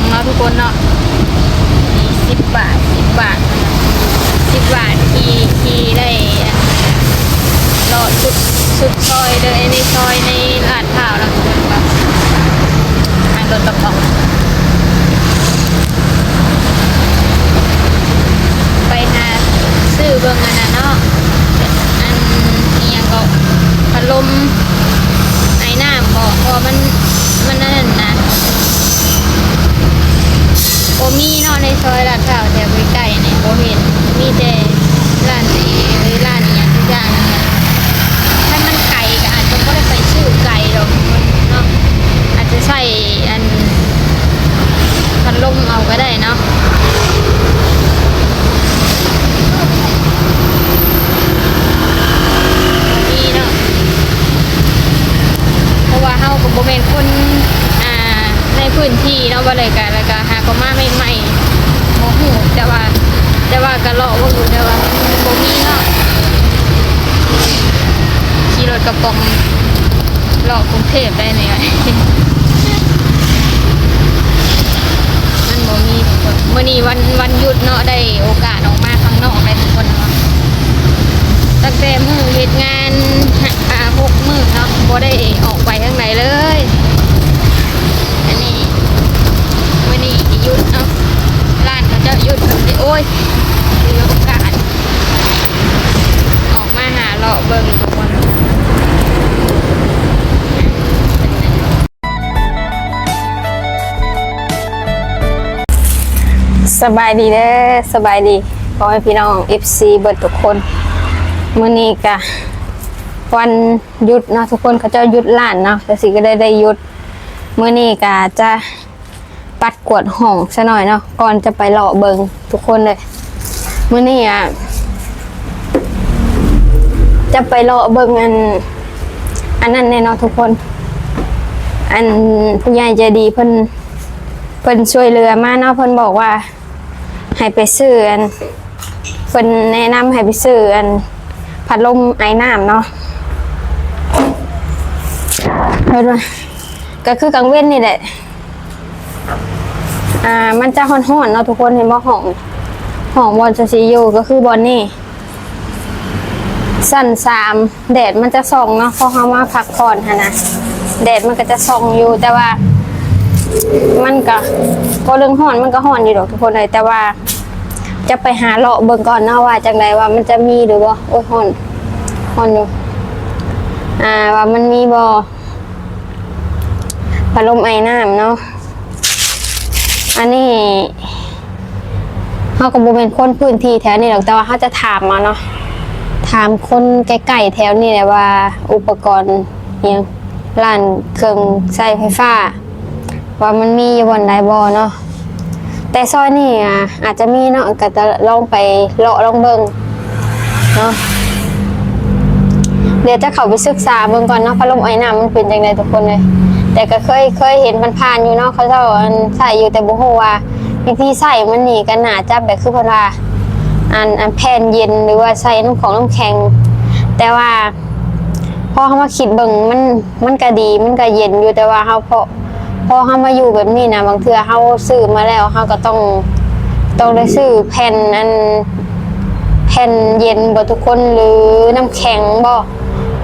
ເນາະທຸກຄົນເນາະ ນີ້ສິບບາດ ສິບບາດ ສິບບາດ ຂີ່ ຂີ່ໄດ້ ອັນ ເລາະສຸດ ສຸດຊອຍເລີຍ ໃນຊອຍໃນລາດພ້າວເນາະທຸກຄົນເນາະ ທາງລົດກະປ໋ອງ ໄປຫາຊື້ເບິ່ງອັນນັ້ນເນາະ ອັນ ອີ່ຫຍັງເກາະ ພັດລົມ ໄອນ້ຳເບາະ ເພາະວ່າມັນ ມັນອັນນັ້ນນະ ບໍ່ມີເນາະ ໃນຊອຍລາດພ້າວແຖວໃກ້ໆນີ້ບໍ່ເຫັນ ມີແຕ່ຮ້ານເອ ຮ້ານອີ່ຫຍັງຈັກຢ່າງນີ້ແຫຼະ ຄັນມັນໄກກໍອາດຈະບໍ່ໄດ້ໄປຊື້ໄກດອກເນາະ ອາດຈະໃຊ້ອັນ ພັດລົມເອົາກໍໄດ້ເນາະ. ນີ້ເນາະ ເພາະວ່າເຮົາກໍບໍ່ແມ່ນຄົນ ອ່າ ໃນພື້ນທີ່ເນາະ ວ່າເລີຍກະ ແລ້ວກະຫາກໍມາໃໝ່ໆ ບໍ່ຮູ້ ແຕ່ວ່າ ແຕ່ວ່າກະເລາະເບິ່ງຢູ່ ແຕ່ວ່າມັນບໍ່ມີເນາະ ຂີ່ລົດກະປ໋ອງເລາະກຸງເທບໄດ້ນີ້ ມັນບໍ່ມີທຸກຄົນ ມື້ນີ້ວັນ ວັນຢຸດເນາະ ໄດ້ໂອກາດອອກມາຂ້າງນອກໄດ້ທຸກຄົນເນາະ ຕັ້ງແຕ່ມື້ເຮັດງານ ອ່າ ຫົກມື້ເນາະ ບໍ່ໄດ້ອອກໄປທາງໃດເລີຍ ອັນນີ້ ມື້ນີ້ຢຸດເນາະ ຮ້ານເຂົາເຈົ້າຢຸດ ໂອ້ຍ ຖືໂອກາດ ອອກມາຫາເລາະເບິ່ງທຸກຄົນ ສະບາຍດີເດີ ສະບາຍດີພໍ່ແມ່ພີ່ນ້ອງ ເອັຟຊີ ເບິດທຸກຄົນ ມື້ນີ້ກະວັນຢຸດເນາະທຸກຄົນ ເຂົາເຈົ້າຢຸດຮ້ານເນາະ ສາວສີກໍໄດ້ ໄດ້ຢຸດ ມື້ນີ້ກະຈະ ປັດກວາດຫ້ອງຊະໜ້ອຍເນາະ ກ່ອນຈະໄປເລາະເບິ່ງທຸກຄົນເລີຍ ມື້ນີ້ອະ ຈະໄປເລາະເບິ່ງອັນ ອັນນັ້ນແດ່ເນາະທຸກຄົນ ອັນຜູ້ໃຫຍ່ໃຈດີເພິ່ນ ເພິ່ນຊ່ວຍເຫຼືອມາເນາະ ເພິ່ນບອກວ່າໃຫ້ໄປຊື້ອັນ ເພິ່ນແນະນຳໃຫ້ໄປຊື້ອັນ ພັດລົມໄອນ້ຳເນາະ ເພິ່ນວ່າ ກໍຄືກາງເວັນນີ້ແຫຼະ ອ່າ ມັນຈະຮ້ອນໆເນາະທຸກຄົນ ເຫັນບໍ່ ຫ້ອງ ຫ້ອງບ່ອນສາວສີຢູ່ ກໍຄືບ່ອນນີ້ ຊັ້ນສາມ ແດດມັນຈະສ່ອງເນາະ ເພາະເຮົາມາພັກຜ່ອນຫັ້ນນະ ແດດມັນກໍຈະສ່ອງຢູ່ ແຕ່ວ່າມັນກໍ ເວົ້າເລື່ອງຮ້ອນມັນກໍຮ້ອນຢູ່ດອກທຸກຄົນເອີຍ ແຕ່ວ່າຈະໄປຫາເລາະເບິ່ງກ່ອນເນາະ ວ່າຈັ່ງໃດ ວ່າມັນຈະມີຫຼືບໍ່ ໂອ້ຍ ຮ້ອນ ຮ້ອນຢູ່ ອ່າ ວ່າມັນມີບໍ່ ພັດລົມໄອນ້ຳເນາະ ອັນນີ້ເຮົາກໍບໍ່ແມ່ນຄົນພື້ນທີ່ແຖວນີ້ດອກ ແຕ່ວ່າເຮົາຈະຖາມເອົາເນາະ ຖາມຄົນໃກ້ໆແຖວນີ້ແຫຼະວ່າ ອຸປະກອນອີ່ຫຍັງ ຮ້ານເຄື່ອງໃຊ້ໄຟຟ້າ ວ່າມັນມີຢູ່ບ່ອນໃດບໍ່ເນາະ ແຕ່ຊອຍນີ້ ອາ ອາດຈະມີເນາະ ກໍຈະລອງໄປເລາະລອງເບິ່ງເນາະ ດຽວຈະເຂົ້າໄປສຶກສາເບິ່ງກ່ອນເນາະ ພັດລົມໄອນ້ຳມັນເປັນຈັ່ງໃດທຸກຄົນເອີຍ ແຕ່ກໍເຄີຍ ເຄີຍເຫັນຜ່ານໆຢູ່ເນາະ ເຂົາເຈົ້າອັນໃຊ້ຢູ່ ແຕ່ບໍ່ຮູ້ວ່າວິທີໃຊ້ມັນນີ້ກໍໜ້າຈະແບບຄືເພິ່ນວ່າ ອັນ ອັນແຜ່ນເຢັນ ຫຼືວ່າໃສ່ນ້ຳຂອງນ້ຳແຂງ ແຕ່ວ່າພໍເຮົາມາຄິດເບິ່ງ ມັນ ມັນກໍດີ ມັນກໍເຢັນຢູ່ ແຕ່ວ່າເຮົາ ພໍ ພໍເຮົາມາຢູ່ແບບນີ້ນະ ບາງເທື່ອເຮົາຊື້ມາແລ້ວ ເຮົາກໍຕ້ອງ ຕ້ອງໄດ້ຊື້ແຜ່ນອັນ ແຜ່ນເຢັນບໍ່ທຸກຄົນ ຫຼືນ້ຳແຂງບໍ່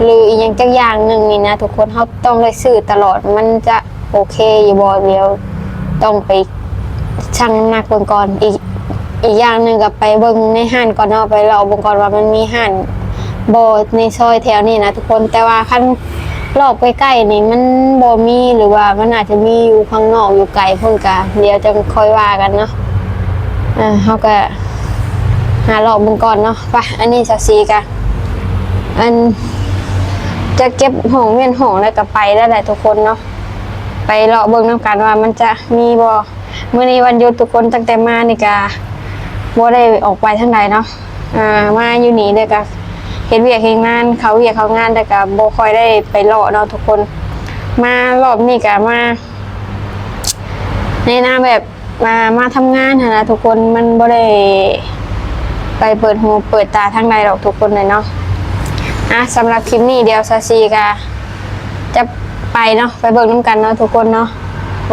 ຫຼືອີ່ຫຍັງຈັກຢ່າງໜຶ່ງນີ້ນະທຸກຄົນ ເຮົາຕ້ອງໄດ້ຊື້ຕະຫຼອດ ມັນຈະໂອເຄຢູ່ບໍ່ ດຽວຕ້ອງໄປຊົ່ງນ້ຳໜັກເບິ່ງກ່ອນ ອີກ ອີກຢ່າງໜຶ່ງກໍໄປເບິ່ງໃນຮ້ານກ່ອນເນາະ ໄປເລາະເບິ່ງກ່ອນວ່າມັນມີຮ້ານບໍ່ໃນຊອຍແຖວນີ້ນະທຸກຄົນ ແຕ່ວ່າຄັນລອບໃກ້ໆນີ້ມັນບໍ່ມີ ຫຼືວ່າມັນອາດຈະມີຢູ່ຂ້າງນອກຢູ່ໄກພຸ້ນ ກະດຽວຈັ່ງຄ່ອຍວ່າກັນເນາະ ເຮົາກະຫາເລາະເບິ່ງກ່ອນເນາະ ໄປ ອັນນີ້ສາວສີກະ ອັນ ຈະເກັບຫ້ອງວຽນຫ້ອງແລ້ວກະໄປແລ້ວແຫຼະທຸກຄົນເນາະ ໄປເລາະເບິ່ງນຳກັນວ່າມັນຈະມີບໍ່ ມື້ນີ້ວັນຢຸດທຸກຄົນ ຕັ້ງແຕ່ມານີ້ກະບໍ່ໄດ້ອອກໄປທາງໃດເນາະ ອ່າ ມາຢູ່ນີ້ແລ້ວກະເຮັດວຽກເຮັດງານ ເຂົ້າວຽກເຂົ້າງານ ແລ້ວກະບໍ່ຄ່ອຍໄດ້ໄປເລາະເນາະທຸກຄົນ ມາລອບນີ້ກະມາໃນນາມແບບ ມາ ມາທຳງານຫັ້ນນະທຸກຄົນ ມັນບໍ່ໄດ້ໄປເປີດຫູເປີດຕາທາງໃດດອກທຸກຄົນເອີຍເນາະ ອ່າ ສຳລັບຄລິບນີ້ດຽວສາວສີກະຈະໄປເນາະ ໄປເບິ່ງນຳກັນເນາະທຸກຄົນເນາະ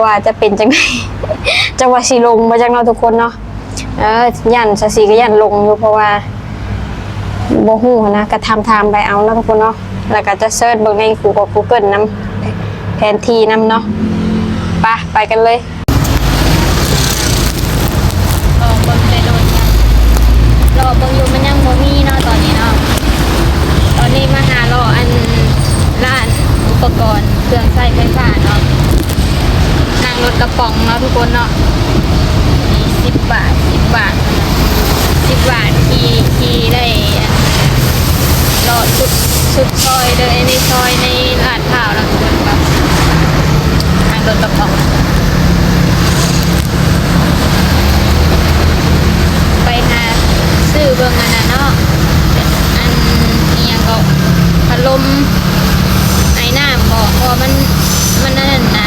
ວ່າຈະເປັນຈັ່ງໃດ ຈັກວ່າຊິລົງບໍ່ຈັກເນາະທຸກຄົນເນາະ. ເອີ ຢ້ານ ສາວສີກໍຢ້ານລົງຢູ່ ເພາະວ່າບໍ່ຮູ້ຫັ້ນນະ ກໍຖາມໆໄປເອົາເນາະທຸກຄົນເນາະ. ແລ້ວກໍຈະເສີດເບິ່ງໃນ Google ນຳ ແຜນທີ່ນຳເນາະ. ໄປ ໄປກັນເລີຍ. ລອເບິ່ງແຕ່ດົນ ລອເບິ່ງຢູ່ ມັນຍັງບໍ່ມີເນາະຕອນນີ້ເນາະ. ຕອນນີ້ມາຫາເລາະອັນ ຮ້ານອຸປະກອນເຄື່ອງໃຊ້ໄຟຟ້າເນາະ. ນັ່ງລົດກະປ໋ອງເນາະທຸກຄົນເນາະ. ນີ້ສິບບາດ ສິບບາດ ສິບບາດ ທີ່ ທີ່ໄດ້ເລາະສຸດ ສຸດຊອຍເດີ ໃນຊອຍໃນລາດ ພ້າວເນາະທຸກຄົນເນາະ. ທາງລົດກະປ໋ອງ ໄປຫາຊື້ເບິ່ງອັນນັ້ນເນາະ ອັນ ອີ່ຫຍັງເກາະ ພັດລົມໄອນ້ຳເບາະ ເພາະວ່າມັນ ມັນອັນນັ້ນນະ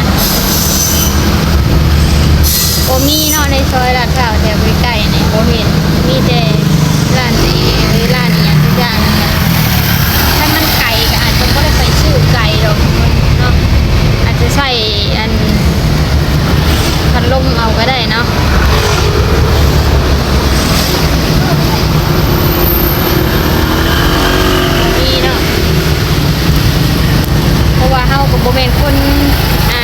ບໍ່ມີເນາະ ໃນຊອຍລາດພ້າວແຖວໃກ້ໆນີ້ ບໍ່ເຫັນ ມີແຕ່ ຮ້ານນີ້ ຮ້ານອີ່ຫຍັງສັກຢ່າງນີ້ແຫຼະ. ຄັນມັນໄກກໍອາດຈະບໍ່ໄດ້ໄປຊື້ໄກດອກເນາະ ອາດຈະໃຊ້ອັນ ພັດລົມເອົາກໍໄດ້ເນາະ. ນີ້ເນາະ ເພາະວ່າເຮົາກໍບໍ່ແມ່ນຄົນ ອ່າ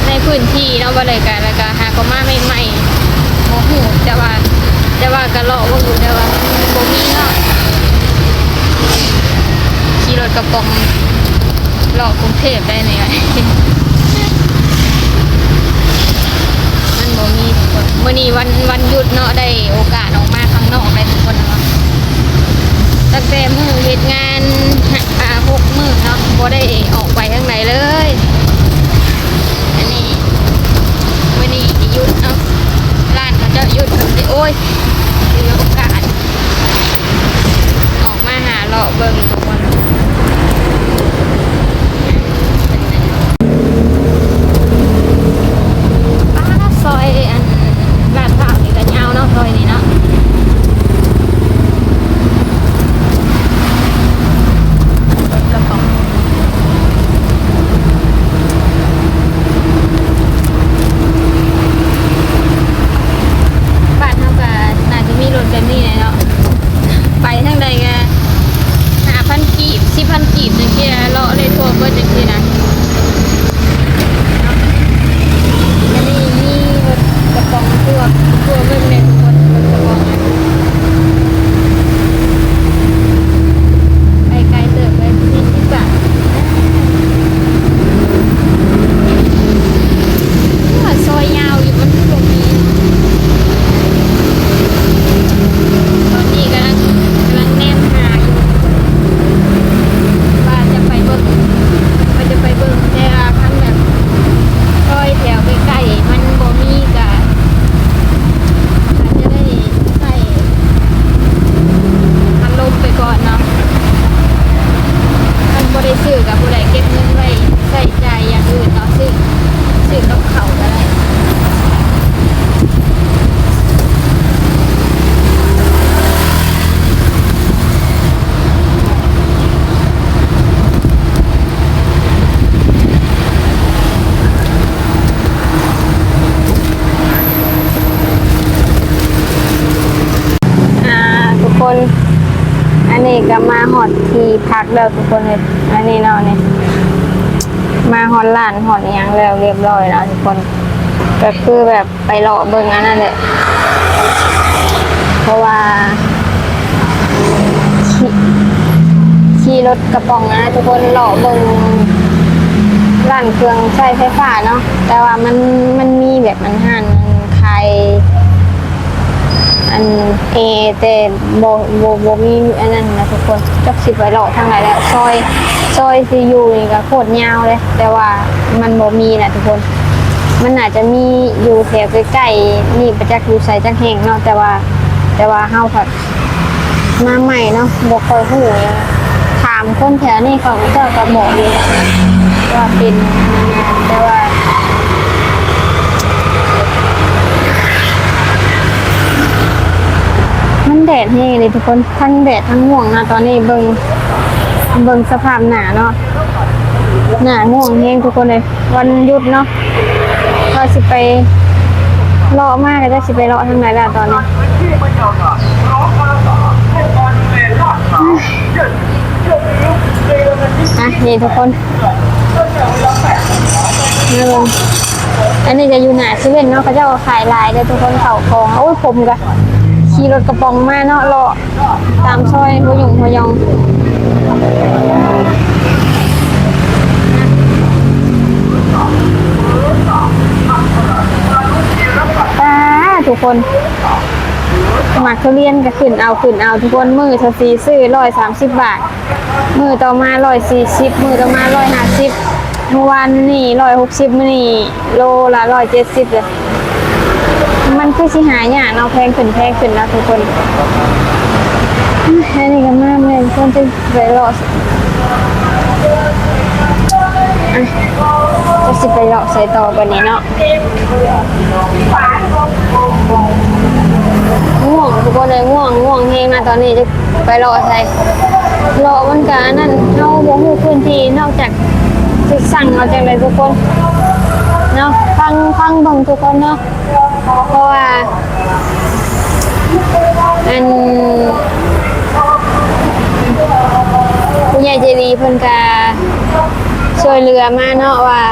ໃນພື້ນທີ່ເນາະ ວ່າແລ້ວກໍ ແລ້ວກໍຫາກໍມາໃໝ່ໆ ບໍ່ຮູ້ ແຕ່ວ່າ ແຕ່ວ່າກໍເລາະເບິ່ງຢູ່ ແຕ່ວ່າມັນບໍ່ມີເນາະ. ຂີ່ລົດກະປ໋ອງເລາະກຸງເທບໄດ້ນີ້ ມັນບໍ່ມີທຸກຄົນ. ມື້ນີ້ວັນ ວັນຢຸດເນາະ ໄດ້ໂອກາດອອກມາຂ້າງນອກໄດ້ທຸກຄົນເນາະ. ຕັ້ງແຕ່ມື້ເຮັດງານ ອ່າ ຫົກມື້ເນາະ ບໍ່ໄດ້ອອກໄປທາງໃດເລີຍ. ອັນນີ້ ມື້ນີ້ກໍຢຸດເນາະ ຮ້ານເຂົາເຈົ້າຢຸດ ໂອ້ຍ ມີໂອກາດອອກມາຫາເລາະເບິ່ງທຸກຄົນ. ປ້າ ຊອຍອັນລາດພ້າວນີ້ກໍຍາວເນາະ ຊອຍນີ້ເນາະ. ກະປ໋ອງ ບ້ານເຮົາກໍໜ້າຈະມີລົດແບບນີ້ແຫຼະເນາະ ໄປທາງໃດກໍຫ້າພັນກີບ ສິບພັນກີບ ຈັ່ງຊີ້ ເລາະໄດ້ທົ່ວເບິດຈັ່ງຊີ້ນະ. ອັນນີ້ມີລົດກະປ໋ອງທົ່ວ ທົ່ວເບິ່ງແດ່ທຸກຄົນ ລົດກະປ໋ອງຫັ້ນ ໄປໄກເຕີບເລີຍ ສີ່ສິບບາດ. ວ່າຊອຍຍາວຢູ່ ມັນຄືບໍ່ມີ. ຕອນນີ້ກຳລັງ ກຳລັງແນມຫາຢູ່ວ່າຈະໄປເບິ່ງ ວ່າຈະໄປເບິ່ງ ແຕ່ວ່າຄັນແບບຊອຍແຖວໃກ້ໆມັນບໍ່ມີ ກະອາດຈະໄດ້ໃຊ້ພັດລົມໄປກ່ອນເນາະ. ຄັນບໍ່ໄດ້ຊື້ກະຜູ້ໃດເກັບເງິນໄວ້ໃຊ້ຈ່າຍຢ່າງອື່ນເນາະ ຊື້ ຊື້ກັບເຂົ້າກໍໄດ້. ອ່າ ທຸກຄົນ ອັນນີ້ກໍມາຮອດທີ່ພັກແລ້ວທຸກຄົນເອີຍ. ອັນນີ້ເນາະ ນີ້ ມາຮອດຮ້ານຮອດອີ່ຫຍັງແລ້ວຮຽບຮ້ອຍແລ້ວທຸກຄົນ ກໍຄືແບບ ໄປເລາະເບິ່ງອັນນັ້ນແຫຼະ ເພາະວ່າຂີ່ ຂີ່ລົດກະປ໋ອງຫັ້ນນະທຸກຄົນ ເລາະເບິ່ງຮ້ານເຄື່ອງໃຊ້ໄຟຟ້າເນາະ ແຕ່ວ່າມັນ ມັນມີແບບອັນຮ້ານຂາຍອັນແອ ແຕ່ບໍ່ ບໍ່ ບໍ່ມີອັນນັ້ນນະທຸກຄົນ ຈັກຊິໄປເລາະທາງໃດແລ້ວ ຊອຍ ຊອຍທີ່ຢູ່ນີ້ກະໂຄດຍາວເດ້ ແຕ່ວ່າມັນບໍ່ມີນະທຸກຄົນ. ມັນໜ້າຈະມີຢູ່ແຖວໃກ້ໆນີ້ ບໍ່ຈັກຢູ່ໃສຈັກແຫ່ງເນາະ ແຕ່ວ່າ ແຕ່ວ່າເຮົາພັດມາໃໝ່ເນາະ ບໍ່ຄ່ອຍຮູ້ຫຍັງ ຖາມຄົນແຖວນີ້ ເຂົາເຈົ້າກໍບອກຢູ່ວ່າເປັນ ແຕ່ວ່າ ມັນແດດແຮງເດ້ທຸກຄົນ ທັງແດດທັງງ່ວງນະ ຕອນນີ້ເບິ່ງ ເບິ່ງສະພາບໜ້າເນາະ ໜ້າງ່ວງແຮງທຸກຄົນເອີຍ. ວັນຢຸດເນາະ ວ່າຊິໄປເລາະມາ ກໍຈັກຊິໄປເລາະທາງໃດແລ້ວຕອນນີ້. ອ່ະ ນີ້ທຸກຄົນ ມາເບິ່ງ ອັນນີ້ກໍຢູ່ໜ້າເຊເວັ່ນເນາະ ເຂົາເຈົ້າກໍຂາຍຫຼາຍເດ້ທຸກຄົນ ເຂົ້າຂອງ. ໂອ້ຍ ຜົມກໍຂີ່ລົດກະປ໋ອງມາເນາະ ເລາະ ຕາມຊອຍຫົວຫຍົງຫົວຫຍອງ. ປ້າ ທຸກຄົນ ໝາກທຸລຽນກໍຂຶ້ນເອົາ ຂຶ້ນເອົາທຸກຄົນ. ມື້ຊາວສີ່ຊື້ຮ້ອຍສາມສິບບາດ ມື້ຕໍ່ມາຮ້ອຍສີ່ສິບ ມື້ຕໍ່ມາຮ້ອຍຫ້າສິບ ມື້ວານນີ້ຮ້ອຍຫົກສິບ ມື້ນີ້ໂລລະຮ້ອຍເຈັດສິບເລີຍ. ມັນຄືຊິຫາຍາກເນາະ ແພງຂຶ້ນ ແພງຂຶ້ນເນາະທຸກຄົນ. ອັນນີ້ກໍມາແມ່ນເພິ່ນຈະໄປເລາະ ອ່ະ ຈະຊິໄປເລາະໃສຕໍ່ບັດນີ້ເນາະ. ງ່ວງທຸກຄົນເອີຍ ງ່ວງ ງ່ວງແຮງນະຕອນນີ້ ຈະໄປເລາະໃສ ເລາະມັນກະອັນນັ້ນ ເຮົາບໍ່ຮູ້ພື້ນທີ່ ນອກຈາກຊິສັ່ງເອົາຈັ່ງໃດທຸກຄົນເນາະ. ຟັງ ຟັງເບິ່ງທຸກຄົນເນາະ ເພາະວ່າ ອັນ ຜູ້ໃຫຍ່ໃຈດີເພິ່ນກະຊ່ວຍເຫຼືອມາເນາະ ວ່າ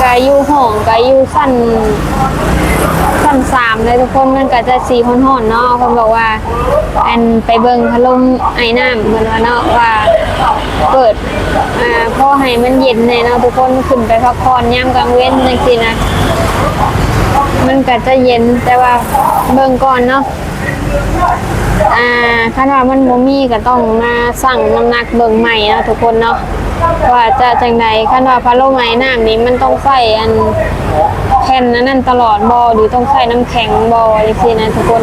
ກະຢູ່ຫ້ອງ ກະຢູ່ຊັ້ນ ຊັ້ນສາມເລີຍທຸກຄົນ ມັນກະຈະຊິຮ້ອນໆເນາະ. ເພິ່ນບອກວ່າ ອັນ ໄປເບິ່ງພັດລົມໄອນ້ຳ ເພິ່ນວ່າເນາະ ວ່າເປີດ ອ່າ ພໍໃຫ້ມັນເຢັນແດ່ເນາະທຸກຄົນ ຂຶ້ນໄປພັກຜ່ອນຍາມກາງເວັນຈັ່ງຊີ້ນະ ມັນກະຈະເຢັນ ແຕ່ວ່າເບິ່ງກ່ອນເນາະ. ອ່າ ຄັນວ່າມັນບໍ່ມີກໍຕ້ອງມາຊັ່ງນ້ຳໜັກເບິ່ງໃໝ່ເນາະທຸກຄົນເນາະ ວ່າຈະຈັ່ງໃດ. ຄັນວ່າພັດລົມໄອນ້ຳນີ້ມັນຕ້ອງໃຊ້ອັນແຜ່ນອັນນັ້ນຕະຫຼອດບໍ່ ຫຼືຕ້ອງໃຊ້ນ້ຳແຂງບໍ່ ຈັ່ງຊີ້ນະທຸກຄົນ.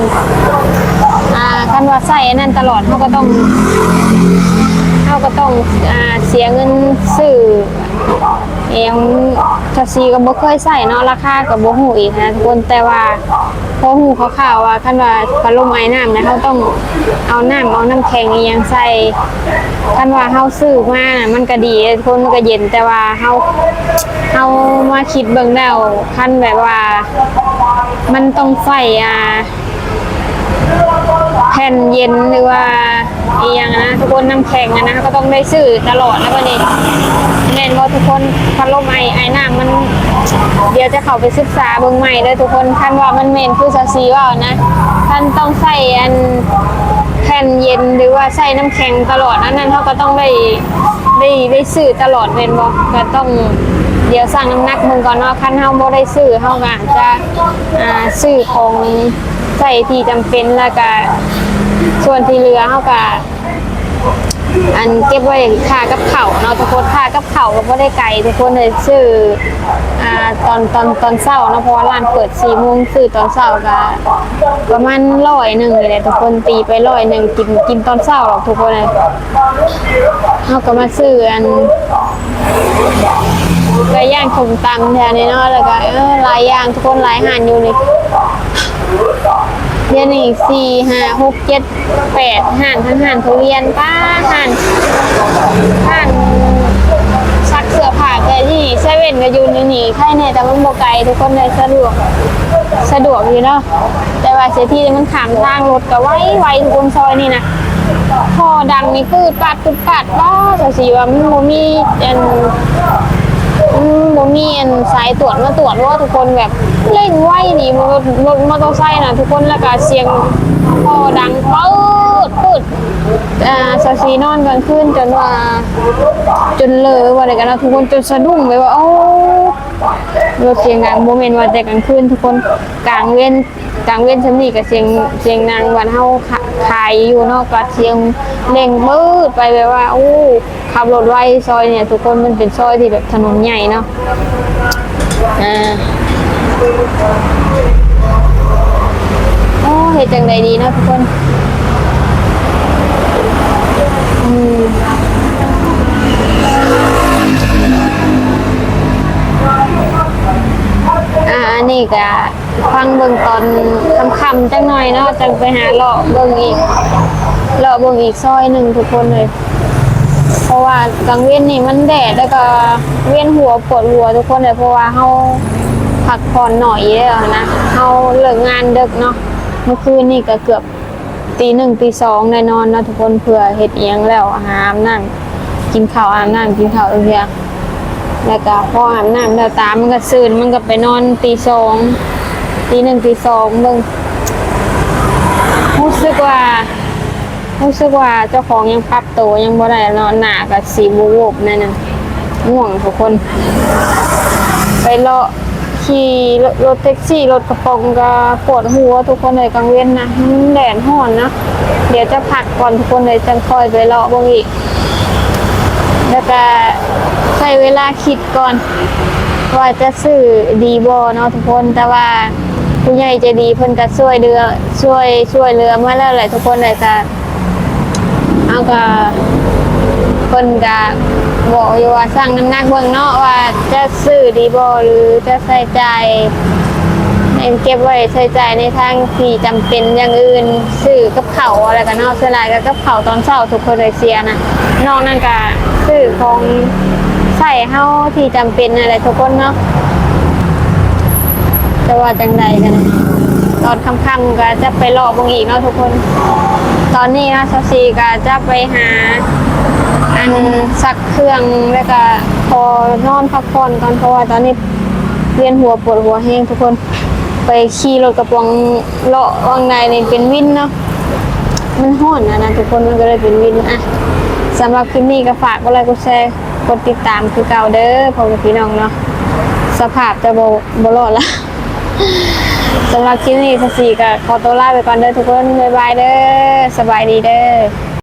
ອ່າ ຄັນວ່າໃຊ້ອັນນັ້ນຕະຫຼອດ ເຮົາກໍຕ້ອງ ເຮົາກໍຕ້ອງ ອ່າ ເສຍເງິນຊື້ ອີ່ຫຍັງ ຊາວສີ່ກໍບໍ່ເຄີຍໃຊ້ເນາະ ລາຄາກໍບໍ່ຮູ້ອີກນະທຸກຄົນ ແຕ່ວ່າພໍຮູ້ຄ່າວໆວ່າ ຄັນວ່າພັດລົມໄອນ້ຳນະ ເຮົາຕ້ອງເອົານ້ຳ ເອົານ້ຳແຂງອີ່ຫຍັງໃສ່. ຄັນວ່າເຮົາຊື້ມານະ ມັນກໍດີເດ້ທຸກຄົນ ມັນກໍເຢັນ ແຕ່ວ່າເຮົາ ເຮົາມາຄິດເບິ່ງແລ້ວ ຄັນແບບວ່າມັນຕ້ອງໃຊ້ ອ່າ ແຜ່ນເຢັນ ຫຼືວ່າອີ່ຫຍັງນະທຸກຄົນ ນ້ຳແຂງນະ ເຮົາກໍຕ້ອງໄດ້ຊື້ຕະຫຼອດນະບັດນີ້ ແມ່ນບໍ່ທຸກຄົນ? ພັດລົມໄອ ໄອນ້ຳມັນ ດຽວຈະເຂົ້າໄປສຶກສາເບິ່ງໃໝ່ເດີທຸກຄົນ ຄັນວ່າມັນແມ່ນຄືຊາວສີ່ເວົ້ານະ ຄັນຕ້ອງໃຊ້ອັນແຜ່ນເຢັນ ຫຼືວ່າໃຊ້ນ້ຳແຂງຕະຫຼອດ ອັນນັ້ນເຮົາກໍຕ້ອງໄດ້ ໄດ້ ໄດ້ຊື້ຕະຫຼອດແມ່ນບໍ່? ກໍຕ້ອງ ດຽວຊັ່ງນ້ຳໜັກເບິ່ງກ່ອນເນາະ ຄັນເຮົາບໍ່ໄດ້ຊື້ ເຮົາກໍອາດຈະ ອ່າ ຊື້ຂອງ ໃຊ້ທີ່ຈຳເປັນ ແລ້ວກະສ່ວນທີ່ເຫຼືອເຮົາກະ ອັນ ເກັບໄວ້ຄ່າກັບເຂົ້າເນາະທຸກຄົນ ຄ່າກັບເຂົ້າກໍບໍ່ໄດ້ໄກທຸກຄົນເອີຍ ຊື້ ອ່າ ຕອນ ຕອນ ຕອນເຊົ້າເນາະ ເພາະວ່າຮ້ານເປີດສີ່ໂມງ ຊື້ຕອນເຊົ້າກະປະມານຮ້ອຍໜຶ່ງນີ້ແຫຼະທຸກຄົນ ຕີໄປຮ້ອຍໜຶ່ງ ກິນ ກິນຕອນເຊົ້າດອກທຸກຄົນເອີຍ. ເຮົາກໍມາຊື້ອັນ ໄກ່ຍ່າງ ສົ້ມຕຳແຖວນີ້ເນາະ ແລ້ວກໍ ເອີ ຫຼາຍຢ່າງທຸກຄົນ ຫຼາຍຮ້ານຢູ່ນີ້ ດຽວນີ້ ສີ່ ຫ້າ ຫົກ ເຈັດ ແປດ ຮ້ານ ທັງຮ້ານທຸລຽນ ປ້າ ຮ້ານ ຮ້ານຊັກເສື້ອຜ້າ ແຕ່ທີ່ເຊເວັ່ນກໍຢູ່ໃນນີ້ ໃຄແດ່ ແຕ່ມັນບໍ່ໄກທຸກຄົນເອີຍ ສະດວກ ສະດວກຢູ່ເນາະ ແຕ່ວ່າເສຍທີມັນຂ້າມທາງ ລົດກໍໄວໆ ທຸກຄົນ ຊອຍນີ້ນະ ທໍ່ດັງນີ້ປືດປາດ ປາດ ປ້າ ສາວສີວ່າມັນບໍ່ມີອັນ ມັນບໍ່ມີອັນສາຍຕວດມາຕວດບໍ່ ທຸກຄົນ ແບບເລັ່ງໄວນີ້ ລົດ ລົດມໍເຕີໄຊນະທຸກຄົນ ແລ້ວກະສຽງທໍ່ດັງປືດ ປືດ ອ່າ ສາວສີນອນກາງຄືນຈົນວ່າ ຈົນເລີວ່າໄດ້ກັນເນາະທຸກຄົນ ຈົນສະດຸ້ງແບບວ່າ ໂອ້ ລົດສຽງດັງ ບໍ່ແມ່ນວ່າແຕ່ກາງຄືນທຸກຄົນ ກາງເວັນ ກາງເວັນຊ່ຳນີ້ກໍສຽງ ສຽງດັງ ບ້ານເຮົາຂາ ຂາຍຢູ່ເນາະ ກໍສຽງເລັ່ງປືດໄປແບບວ່າ ໂອ້ ຂັບລົດໄວ ຊອຍນີ້ທຸກຄົນ ມັນເປັນຊອຍທີ່ແບບຖະໜົນໃຫຍ່ເນາະ ອ່າ ໂອ້ ເຮັດຈັ່ງໃດດີເນາະທຸກຄົນ ອືມ ອ່າ ອັນນີ້ກໍ ຟັງເບິ່ງຕອນຄ່ຳໆຈັກໜ່ອຍເນາະ ຈັ່ງໄປຫາເລາະເບິ່ງອີກ ເລາະເບິ່ງອີກຊອຍໜຶ່ງທຸກຄົນເອີຍ ເພາະວ່າກາງເວັນນີ້ມັນແດດ ແລ້ວກໍວຽນຫົວປວດຫົວທຸກຄົນເອີຍ ເພາະວ່າເຮົາ ພັກຜ່ອນໜ້ອຍຢູ່ແລ້ວນະ. ເຮົາເລີກງານເດິກເນາະ, ເມື່ອຄືນນີ້ກໍເກືອບຕີໜຶ່ງຕີສອງໄດ້ນອນເນາະທຸກຄົນ. ເພື່ອເຮັດອີ່ຫຍັງແລ້ວ ຫາອາບນ້ຳ ກິນເຂົ້າ ອາບນ້ຳ ກິນເຂົ້າເທື່ອ ແລ້ວກໍພໍອາບນ້ຳແລ້ວ ຕາມັນກໍຊື່ນ ມັນກໍໄປນອນຕີສອງ ຕີໜຶ່ງຕີສອງເບິ່ງ. ຮູ້ສຶກວ່າ ຮູ້ສຶກວ່າເຈົ້າຂອງຍັງປັບໂຕຍັງບໍ່ໄດ້ເນາະ, ໜ້າກໍຊິວຸບໆແນວໜຶ່ງ. ງ່ວງທຸກຄົນ ໄປເລາະ ຂີ່ລົດ ລົດແທັກຊີ ລົດກະປ໋ອງກໍປວດຫົວທຸກຄົນເອີຍ ກາງເວັນນະ. ມັນແດດຮ້ອນນະ. ດຽວຈະພັກກ່ອນທຸກຄົນເອີຍ ຈັ່ງຄ່ອຍໄປເລາະເບິ່ງອີກ. ແລ້ວກໍໃຊ້ເວລາຄິດກ່ອນວ່າຈະຊື້ດີບໍ່ເນາະທຸກຄົນ. ແຕ່ວ່າຜູ້ໃຫຍ່ໃຈດີເພິ່ນກໍຊ່ວຍເຫຼືອ ຊ່ວຍ ຊ່ວຍເຫຼືອມາແລ້ວແຫຼະທຸກຄົນເອີຍ. ກໍ ເຮົາກໍ ເພິ່ນກໍບອກຢູ່ວ່າ ຊັ່ງນ້ຳໜັກເບິ່ງເນາະ ວ່າຈະຊື້ດີບໍ່ ຫຼືຈະໃຊ້ຈ່າຍ ໃຫ້ເກັບໄວ້ໃຊ້ຈ່າຍໃນທາງທີ່ຈຳເປັນຢ່າງອື່ນ ຊື້ກັບເຂົ້າ ແລ້ວກໍເນາະ. ສ່ວນຫຼາຍກໍກັບເຂົ້າຕອນເຊົ້າທຸກຄົນເອີຍ ເສຍນະ. ນອກນັ້ນກໍຊື້ຂອງໃຊ້ເຮົາທີ່ຈຳເປັນນັ້ນແຫຼະທຸກຄົນເນາະ. ຈະວ່າຈັ່ງໃດກັນ ຕອນຄ່ຳໆກໍຈະໄປເລາະເບິ່ງອີກເນາະທຸກຄົນ. ຕອນນີ້ເນາະ ຊາວສີ່ກໍຈະໄປຫາອັນຊັກເຄື່ອງ ແລ້ວກໍຂໍນອນພັກຜ່ອນກ່ອນ ເພາະວ່າຕອນນີ້ວຽນຫົວປວດຫົວແຮງທຸກຄົນ. ໄປຂີ່ລົດກະປ໋ອງເລາະຫວ່າງໃດນີ້ເປັນວິນເນາະ, ມັນຮ້ອນນະນະທຸກຄົນ ມັນກໍເລີຍເປັນວິນ. ອ່ະ ສຳລັບຄລິບນີ້ກໍຝາກກົດໄລກົດແຊ ກົດຕິດຕາມຄືເກົ່າເດີພໍ່ແມ່ພີ່ນ້ອງເນາະ. ສະພາບຈະບໍ່ ບໍ່ລອດລະ. ສຳລັບຄລິບນີ້ ຊາວສີ່ກໍຂໍຕົວລາໄປກ່ອນເດີທຸກຄົນ. ບາຍບາຍເດີ. ສະບາຍດີເດີ.